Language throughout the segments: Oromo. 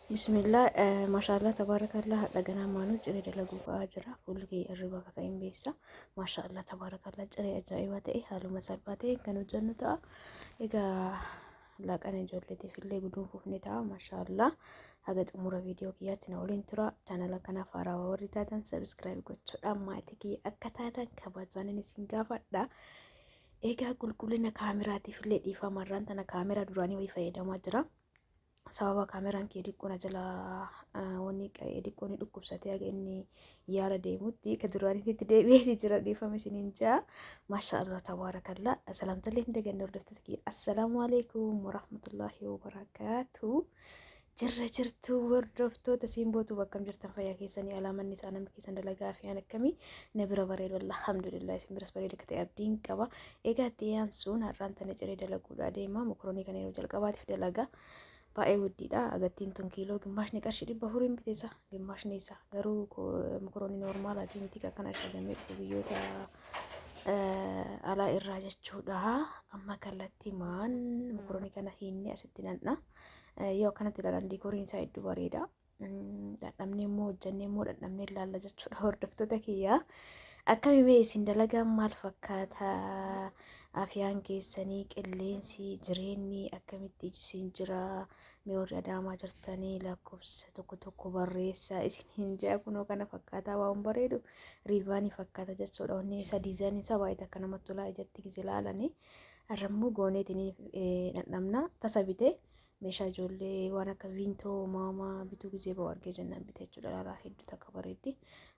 Bismillah, maashaallah tabaarakallah hadha ganaa maanuu ciree dalaguu ka'aa jira. Fuulli kee irriba akka ka'een beessa. Maashaallah tabaarakallah ciree ajaa'ibaa ta'e haaluma salphaa ta'een kan hojjennu ta'a. Egaa laaqana ijoolleetiif illee guduunfuuf ni ta'a. Maashaallah haga xumura viidiyoo kiyyaatti na waliin tura. Chaanala kanaaf haarawaa warri taatan sabiskiraayib gochuudhaan maatii kiyya akka taatan kabajaan isin gaafadha. Egaa qulqullina kaameraatiif illee dhiifama irraan tana kaameraa duraanii wayii fayyadamaa jira. Sababa kaameraan kee diqqoo na jala wanni qa'ee diqqoo ni dhukkubsatee haga inni yaala deemutti ka duraanitti deebi'eeti jira dhiifama isiniin jaa. Maasha Allah tabaarakallaa. Salaamtallee hin daganne hordoftoota kiyya. Assalaamu alaikum warahmatullaahi wabarakaatu. Jirra jirtu hordoftoota simbootu akkam jirtan fayyaa keessanii alaamanni isaa namni keessan dalagaa fi aan akkamii na bira bareedu alhamdulillah isin biras bareedu akka ta'e abdiin qaba. Egaa itti aansuun har'aan tana ciree dalaguudha deema mokoroonii kana yeroo jalqabaatiif dalaga baay'ee guddiidha agattiin tun kiiloo gimmaashni qarshii 400 bite isa gimmaashni isa garuu mokoroonii noormaalaatii miti kan ashagamee dhufu biyyoota alaa irraa jechuudha. Amma kallattii maan mokoroonii kana hiinne asitti nanna. Yoo akkanatti ilaalan diikooriin isaa hedduu bareeda. Dhadhabnee immoo hojjannee immoo dhadhabnee ilaalla jechuudha hordoftoota kiyyaa. Akkami mee isin dalagaan maal fakkaata? Afiyaan keessanii qilleensi jireenyi akkamitti isin jira? Mee warri Adaamaa jirtanii lakkoofsa tokko tokko barreessaa isin hin jaa kunoo kana fakkaataa waan bareedu riivaanii fakkaata jechuudha. Wanni isaa diizaayiniin isaa baay'ee takka namatti tolaa ijatti gizee ilaalanii. Har'a immoo gooneetiin dhandhamna. Tasa bite meeshaa ijoollee waan akka viintoo maamaa bituu gizee ba'u argee jennaan bite jechuudha. Laalaa hedduu takka bareeddi.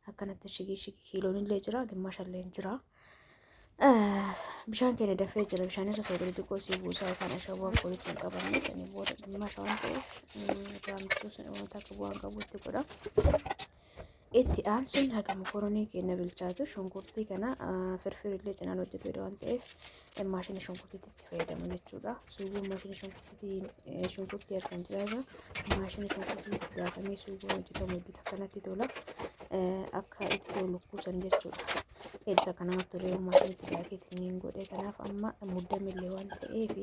Akkanatti shigii shigii kiiloon illee jira gimmaasha illee jira. Bishaan keenya dafee jira. Bishaan irra soogidda xiqqoo isii buusaa yookaan ashaboo akka walitti hin qabanne sanii booda gimmaasha waan ta'eef irraa hambisuu wanta akka bu'aan qabutti godha. Itti aansuun haga mokoronii keenya bilchaatu shunkurtii kana firfirillee cinaan hojjetu jedha waan ta'eef maashina shunkurtiitti itti fayyadamu jechuudha. Suuguun maashina shunkurtii shunkurtii harkaan jira irra maashina shunkurtii daakamee suuguun hojjetamu hedduu takka natti tola. Akka ittoo lukkuusan jechuudha. Hedduu takka namatti tolee maashinatti daakeetiin niin godhe kanaaf amma muddamillee waan ta'eef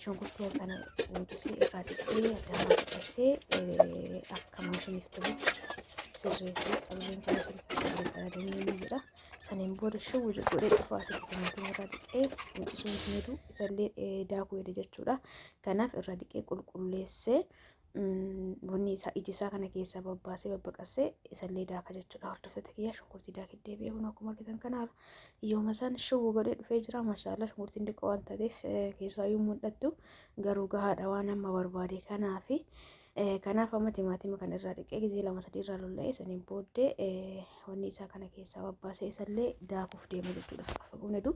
shunkurtii kana quncisee irraa dhiqee addaan qopheessee akka maashiniif tolutti sirreessee qabeen kan sirriitti qadaadamee ni jira. Saniin booda shawwu godhee dhufa asitti timaatima irraa dhiqee quncisuu hin hedu isallee daakuu hede jechuudha. Kanaaf irraa dhiqee qulqulleessee wanni isaa iji isaa kana keessaa babbaasee babbaqassee isallee daaka jechuudha. Hordoftoota kiyyaa shunkurtii daakee deebi'ee kun akkuma argitan kanaaf yooma isaan shawwu godhee dhufee jira. Maashaallah shunkurtiin xiqqoo waan taateef keessaayyuu mul'attu garuu gahaadha waan amma barbaade kanaafi. Kanaaf amma timaatima kana irraa dhiqee gizee lama sadii irraa lolla'ee saniin booddee wanni isaa kana keessaa babbaasee isallee daakuuf deema jechuudha. Fagoon hedu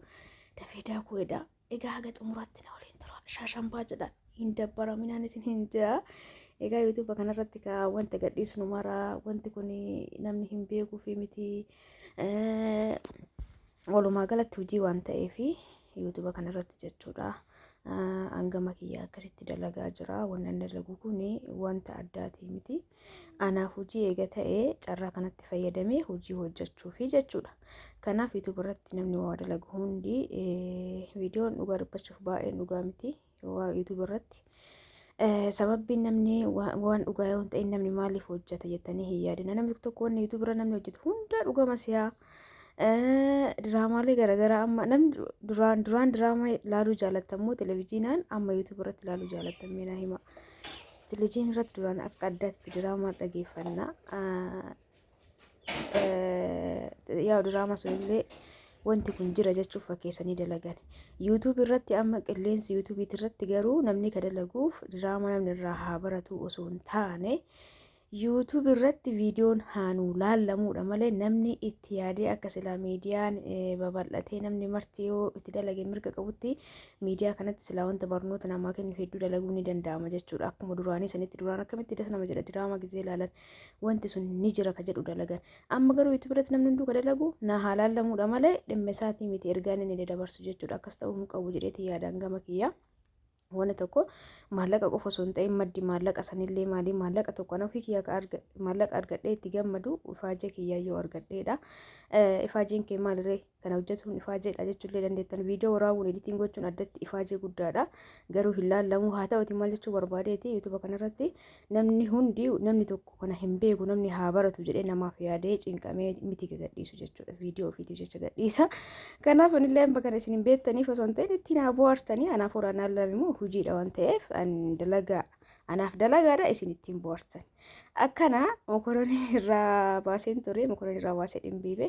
dafee daakuu hedha. Egaa haga xumuraatti na waliin tura. Shaashambaa jedha hin dabbaraminaan isin hin jaa. Egaa yuutuuba kanarratti ka wanta gadhiisnu mara wanti kun namni hin beekuu fi miti. Walumaa galatti hojii waan ta'eef yuutuuba kanarratti jechuudha. Hangama kiyya akkasitti dalagaa jira. Wanni ani dalagu kun wanta addaatii miti. Anaaf hojii eega ta'e carraa kanatti fayyadamee hojii hojjechuufi jechuudha. Kanaaf YouTube irratti namni waa dalagu hundi viidiyoon dhugaa dubbachuuf baay'een dhugaa miti waa YouTube irratti. Sababbiin namni waan dhugaa yoo hin ta'in namni maaliif hojjeta jettanii hin yaadina. Namni tokko wanni YouTube irra namni hojjetu hunda dhugama siyaa. Diraamaalee garaagaraa amma namni duraan duraan diraamaa ilaaluu jaalattammoo televijiinaan amma YouTube irratti ilaaluu jaalattan mee naa hima. Televijiinii irratti duraan akka addaatti diraamaa dhageeffanna. Yaa diraamaa sunillee wanti kun jira jechuuf fakkeessanii dalagan. YouTube irratti amma qilleensi YouTube irratti garuu namni ka dalaguuf diraamaa namni irraa haa baratu osoo hin taane YouTube irratti viidiyoon haa nuu laallamuudha malee namni itti yaadee akka silaa miidiyaan babal'atee namni marti yoo itti dalage mirga qabutti miidiyaa kanatti silaa wanta barnoota namaa kennu hedduu dalaguu ni danda'ama jechuudha. Akkuma duraanii sanitti duraan akkamitti das nama jedha diraamaa gizee ilaalan wanti sun ni jira ka jedhu dalagan. Amma garuu YouTube irratti namni hunduu ka dalagu naa haa laallamuudha malee dhimma isaatii miti ergaan inni dabarsu jechuudha. Akkas ta'uu hin qabu jedheeti yaadaan gama kiyya. Wanni tokko maallaqa qofa osoo hin ta'in maddi maallaqa sanillee maali? Maallaqa tokko ana ofii kiyyaa maallaqa argadhee itti gammadu ifaajee kiyyaa yoo argadheedha. Ifaajeen kee maaliree? Kana hojjetuun ifaajeedha jechuullee dandeettan. Viidiyoo waraabuun editiin gochuun addatti ifaajee guddaadha. Garuu hin laallamu. Haa ta'uti maal jechuu barbaadeeti yuutuuba kanarratti namni hundi namni tokko kana hin beeku namni haa baratu jedhee namaaf yaadee cinqamee miti gadhiisu jechuudha. Viidiyoo ofiitiif jecha gadhiisa. Kanaaf anillee amma kana isin hin beektaniif osoo hin ta'in ittiin haa bohaartanii anaaf waraanaan lama immoo hojiidha waan ta'eef an dalagaa anaaf dalagaadha isin ittiin bohaartan. Akkana mokoronii irraa baaseen ture mokoronii irraa baasee dhimbiibe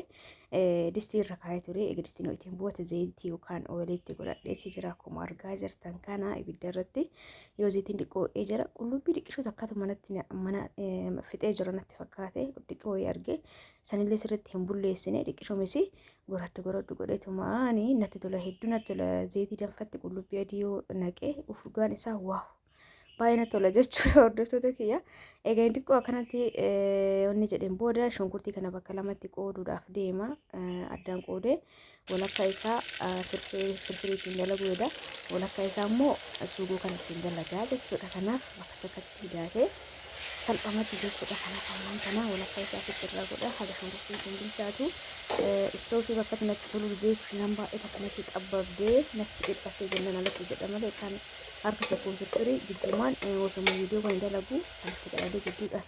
distii irra kaa'ee ture eega distiin ittiin boote zayitii yookaan ooyiliitti godhadheeti jira akkuma argaa jirtan kana ibidda irratti yoo zayitiin xiqqoo ho'ee jira qullubbii xiqqishoo takkatu manatti mana fixee jira natti fakkaate xiqqoo ho'ee arge sanillee sirriitti hin bulleessine xiqqishoo misi goradhu goradhu godheetumaani natti tola hedduu natti tola zayitii danfatti qullubbii adii yoo naqe urgaan isaa waaw baay'ee natti tola jechuudha hordoftoota kiyya. Egaa inni xiqqoo akkanatti wanni jedheen booda shunkurtii kana bakka lamatti qooduudhaaf deema. Addaan qoodee walakkaa isaa firfirii ittiin dalaguudha. Walakkaa isaa immoo suugoo kana ittiin dalagaa jechuudha. Kanaaf bakka tokkotti daakee salphamatti jechuudha. Kanaaf ammaan kana walakkaa isaa ofitti irraa godha. Haga shunkurtiin kun bilchaatu istoofii bakka natti tolu didee kushinaan baay'ee takka natti xabbabdee natti dhiphattee jennaan alatti jedha malee kan harka tokkoon firfirii gidduumaan osoma viidiyoo kana dalagu kanatti qaladee gidduudhaan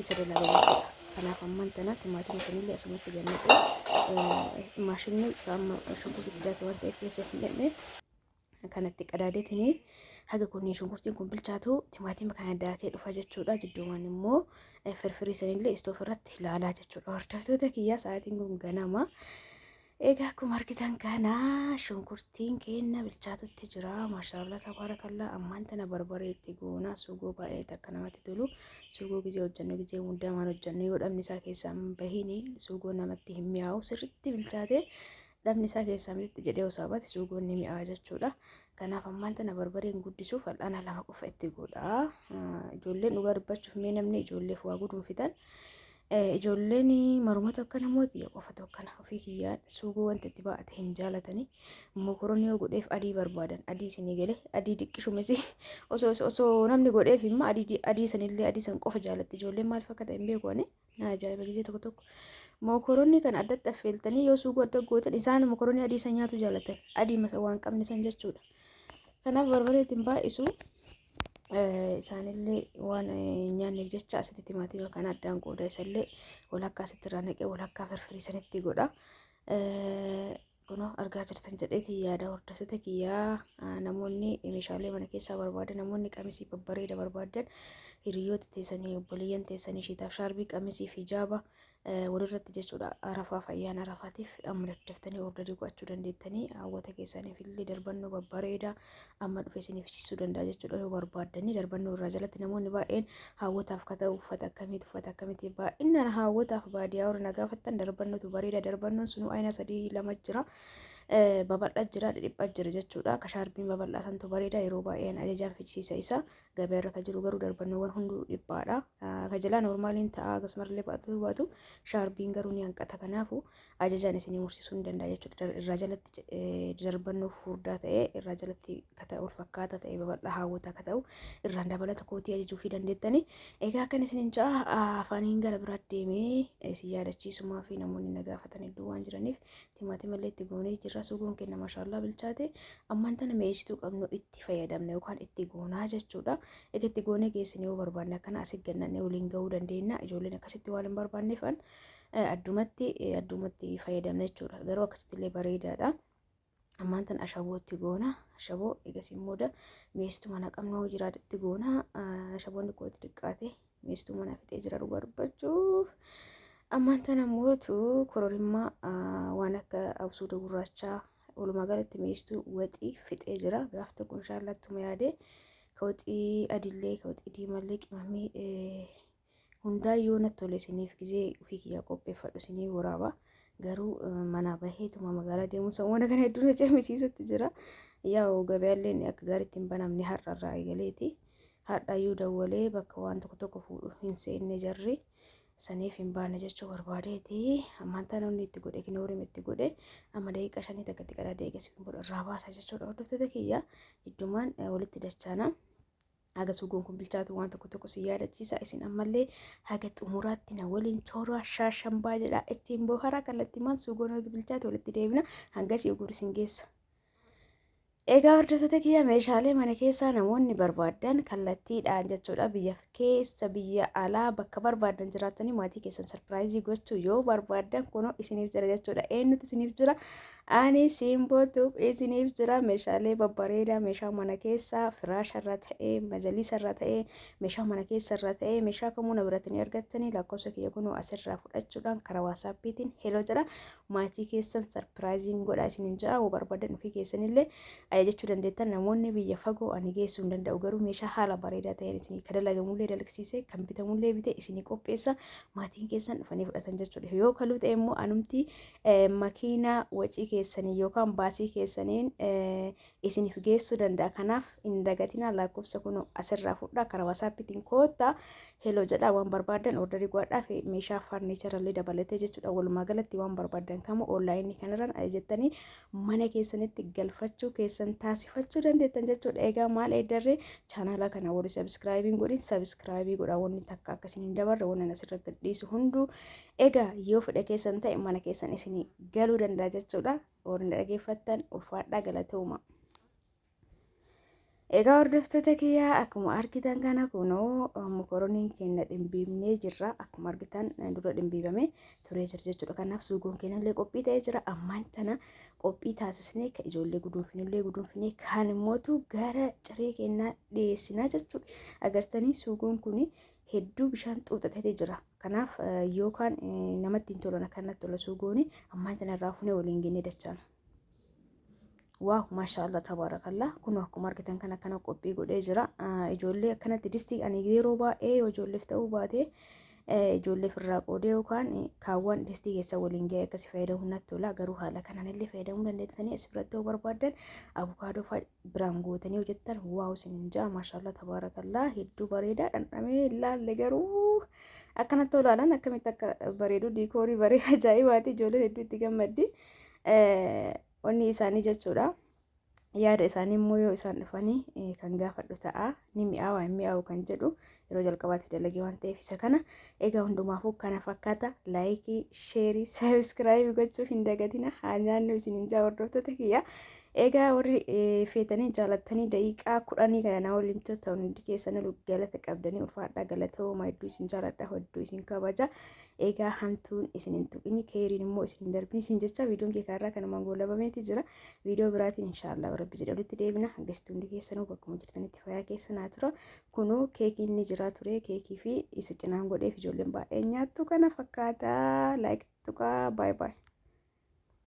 isa dalaga jechuudha. Kanaaf ammaan tana timaatima sanillee asumatti gannaqee maashinni amma shunkurtii guddaatu waan ta'eef keessa hin dhaqne kanatti qadaadeetini haga kun shunkurtiin kun bilchaatu timaatima kana daakee dhufa jechuudha. Jidduumaan immoo firfirii sanillee istoof irratti ilaalaa jechuudha. Hordoftoota kiyyaa sa'aatiin kun ganama. Egaa akkuma argitan kana shunkurtiin keenya bilchaatutti jira. Maashaallah tabaarakallaa ammaan tana barbaree itti goona. Sugoo baay'ee takka namatti tolu. Sugoo gizee hojjennu gizee hundaa maan hojjennu yoo dhabni isaa keessaa hin bahini sugoo namatti hin mi'aawu. Sirriitti bilchaatee dhabni isaa keessaa mititti jedhee osoo baate sugoon ni mi'aawa jechuudha. Kanaaf ammaan tana barbareen guddisuuf fal'aana lama qofa itti godha. Ijoolleen dhugaa dubbachuuf mee namni ijoolleef waa guduunfitan. Ijoolleen marumatu akkana moo xiyya qofatu akkana ofii kiyyaan suugoo wanta itti baa'ate hin jaalatani. Mokoronii yoo godheef adii barbaadan adii isinii gale adii diqqishumis osoo osoo namni godheef immoo adii adii sanillee adii san qofa jaalatti ijoolleen maal fakkaata hin beeku ani na ajaa'iba gizee tokko tokko. Mokoronii kana addatti affeeltanii yoo suugoo adda gootan isaan mokoronii adii san nyaatu jaalatan adii masa waan qabne san jechuudha. Kanaaf barbaree ittiin baay'isu. Isaanillee waan hin nyaanneef jecha asitti timaatima kana addaan qooda isallee walakkaa asitti irraa naqee walakkaa firfirii sanitti godha. Kunoo argaa jirtan jedheeti yaada hordoftoota kiyyaa namoonni meeshaalee mana keessaa barbaadan namoonni qamisii babbareeda barbaadan hiriyoota teessanii obboleeyyan teessanii shiitaaf shaarbii qamisii fi hijaaba walirratti jechuudha arafaaf ayyaana arafaatiif amma daddaftanii ordarii go'achuu dandeettanii hawwata keessaniif illee darbannoo babbareedaa amma dhufe isiniif fidsiisuu danda'a jechuudha yoo barbaaddanii darbannoo irraa jalatti namoonni baay'een hawwataaf ka ta'u uffata akkamiiti uffata akkamiiti baay'inaan hawwataaf baadiyaa warra na gaafattan darbannootu bareeda darbannoon sunuu ayina sadii lama jira babal'aa jira dhidhiphaa jira jechuudha ka shaarbiin babal'aa santu bareeda yeroo baay'een ajajaan fichisiisa isa Gabaa irra ka jiru garuu darbannoowwan hunduu dhiphaadha. Ka jalaa noormaaliin ta'a akkasumallee baatu baatu shaarbiin garuu ni hanqata. Kanaafu ajajaan isinii mursiisuu ni danda'a jechuudha. Irraa jalatti darbannoo furdaa ta'ee irraa jalatti ka ta'u wal fakkaataa ta'e babal'aa hawwataa ka ta'u irraan dabalata kootii ajajuufii dandeettani. Egaa akkan isinin ja'a afaaniin gara biraa deemee isin yaadachiisumaa fi namoonni na gaafatan hedduu waan jiraniif Timaatima illee itti goonee jirra. Sugoon keenya mashaallaa bilchaate. Ammaan tana mi'eessituu qabnu itti fayyadamna yookaan itti goonaa jechuudha. Egaa itti goonee geessine yoo barbaanne akkana asii gannannee waliin gahuu dandeenya. Ijoolleen akkasitti waan hin barbaanneef an addumatti addumatti fayyadamna jechuudha. Garuu akkasitti illee bareedaadha. Ammaan tana ashaboo itti goona. Ashaboo egas immoo mi'eessituu mana qabnu yoo jiraate itti goona. Ashaboon xiqqoo itti xiqqaate. Mi'eessituu manaa fixee jira dhugaa dubbachuuf. Ammaan tana mootu kororimmaa waan akka absuuda gurraachaa walumaa galatti mi'eessituu waxii fixee jira. Gaaf tokko inshaallah ittuma yaade ka waxii adiillee ka waxii diimallee qimamii hundaa yoo natti tole isiniif gizee ofii kiyyaa qopheeffadhu isinii waraaba. Garuu manaa baheetuma magaalaa deemuun sammuu kana hedduu na cimisiisutti jira. Yaa'u gabayaalleen akka gaariitti hin banamne har'a irraa eegaleeti. Har'ayyuu dawwalee bakka waan tokko tokko fuudhu hin seenne jarri. Saniif hin baane jechuu barbaadeeti. Ammaan tana inni itti godhe kinoorim itti godhe amma daqiiqaa shanii takka itti qadaadee eegas irraa baasa jechuudha. Hordoftoota kiyya, jiddumaan walitti dachaana. Haga suugoon kun bilchaatu waan tokko tokko si yaadachiisa. Isin ammallee haga xumuraatti na waliin toora shaashambaa jedha ittiin boharaa. Kallattiimaan suugoon haga bilchaatu walitti deebina, hangasii ugur isin geessa. Egaa hordoftoota kiyya, meeshaalee mana keessaa namoonni barbaadan kallattiidhaan jechuudha, biyya keessa, biyya alaa, bakka barbaadan jiraatanii maatii keessan surprise gochuu yoo barbaadan kunoo isiniif jira jechuudha. Eenyutu isiniif jira? Ani Simboo isiniif jira. Meeshaalee babbareedaa, meeshaa mana keessaa, firaasharra ta'ee, majaliisarra ta'ee, meeshaa mana keessarra ta'ee, meeshaa kamuu na biratti ni argattanii. Lakkoofsa kiyya kunoo asirraa fudhachuudhaan karaa WhatsAppiitiin hello jedha, maatii keessan surpriseiin godha isinin ja'a. Yoo barbaadan ofii keessanillee ajajachuu dandeettan. Namoonni biyya fagoo ani geessuu hin danda'u, garuu meeshaa haala bareedaa ta'een isinii kan dalagamullee dalagsiisee, kan bitamullee bite isinii qopheessa, maatiin keessan dhufanii fudhatan jechuudha. Yoo kaluu ta'e immoo anumti makiinaa wacii keessanii yookaan baasii keessaniin isiniif geessuu danda'a. Kanaaf hin dagatinaa, lakkoofsa kun asirraa fudhaa, karaa WhatsAppiitiin koottaa hello jedhaa, waan barbaadan order godhaa fi meeshaa furniturellee dabalatee jechuudha. Walumaa galatti waan barbaadan kamuu online kanarraan ajajattanii mana keessanitti galfachuu keessan taasifachuu dandeettan jechuudha. Egaa maal eeddarree, channel kana warri subscribeiin godhin subscribe godhaa, wanni takka akkasiin hin dabarre, wanni asirra gadhiisu hunduu egaa yoo fedha keessan ta'e mana keessan isinii galuu danda'a jechuudha. Warri dhaggeeffattan ulfaadhaa, galatooma. Egaa hordoftoota kiyyaa, akkuma argitan kana kunoo mokoroniin keenya dhimbiibnee jirra. Akkuma argitan dura dhimbiibame turee jira jechuudha. Kanaaf suugoon keenyallee qophii ta'ee jira. Ammaan tana qophii taasisnee kan ijoollee guduunfinullee guduunfinee kaan immootu gara ciree keenyaa dhiyeessinaa jechuudha. Agartanii, suugoon kun hedduu bishaan xuuxatee jira. Kanaaf yookaan namatti hin tolan, akkanatti tola suugoon. Ammaan tana irraa funee waliin gennee dachaana. Wow, maashaallah, tabaarakallah. Kun akkuma argitan kana akkana qophii godhee jira. Ijoollee akkanatti distii ani yeroo baay'ee yoo ijoolleef ta'uu baate ijoolleef irraa qoodee yookaan kaawwan distii keessa waliin ga'ee akkasi fayyadamuun natti tola. Garuu haala kanaan illee fayyadamuu dandeettanii, as biratti yoo barbaaddan abukaadoo fa'a biraan gootanii hojjettan, wow isinin ja'a. Maashaallah, tabaarakallah, hedduu bareedaa. Dhandhamee ilaalle garuu akkanatti olaalan akkamitti akka bareedu, decor baree ajaa'ibaati, ijoolleen hedduu itti gammaddi. Onni isaanii jechuudha. Yaada isaanii immoo yoo isaan dhufanii kan gaafadhu ta'a. Ni mi'aawa hin mi'aawu kan jedhu yeroo jalqabaatti dalagee waan ta'eef isa kana. Egaa hundumaafuu kana fakkaata. Like, share, subscribe gochuu hin dagatina. Haa nyaannu isiniin jaa, hordoftoota kiyya. Egaa warri feetanii jaalattanii daqiiqaa 10 kana na waliin turtan hundi keessan galata qabdanii, ulfaadhaa, galatooma. Hedduu isin jaaladha, hedduu isin kabaja. Egaa hamtuun isin hin tuqini, keeriin immoo isin hin darbini isin jecha, viidiyoon kee kaarraa kanumaan goolabameeti jira. Viidiyoo biraatiin inshaallah rabbi jedhe walitti deebina. Hangasitti hundi keessanuu bakkuma jirtanitti fayyaa keessa naa tura. Kunoo keekiin ni jira ture, keekii fi isa cinaan godheef ijoolleen baay'ee nyaattu kana fakkaata. Like tuqaa, baay'ee baay'ee.